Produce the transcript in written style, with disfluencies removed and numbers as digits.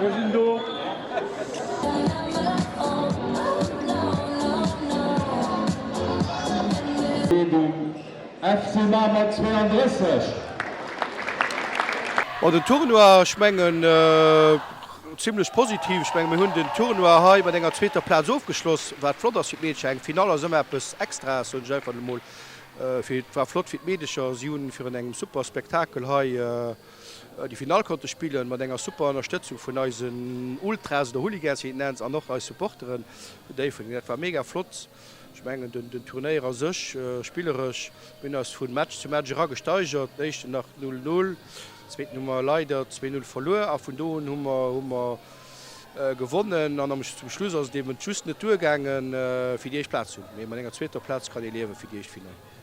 Mir sinn do. FC Mamer 32. Bon, den Tournoi, ech mengen zimlech positiv. Ech menge mir hunn den Tournoi hei mat enger zweeter Plaz ofgeschloss, wat flott ass fir d'Meedercher. Eng Finall ass ëmmer eppes Extraes, soen ech einfach emol. Fir et war flott fir d'Meedercher. Si hunn virun engem super Spektakel hei déi Finall konnte spillen, mat enger super Ënnerstëtzung vun eisen Ultras oder Hooligans, wéi een et nennt, an och eis Supporteren vun Déifferdeng. Dat war mega flott. Ech mengen den Turnéier a sech, spilleresch, mir hunn eis vu Match zu Match era gesteigert. Den éischten nach 0, 0, den zweeten hu mer leider 2, 0 verluer a vun do un hu mer hu mer gewonnen an am zum Schluss ass et eben just net duergaangen fir déi éischt Plaz ze hunn. Mee mat enger zweeter Plaz kann ee liewe fir déi éischt Finall.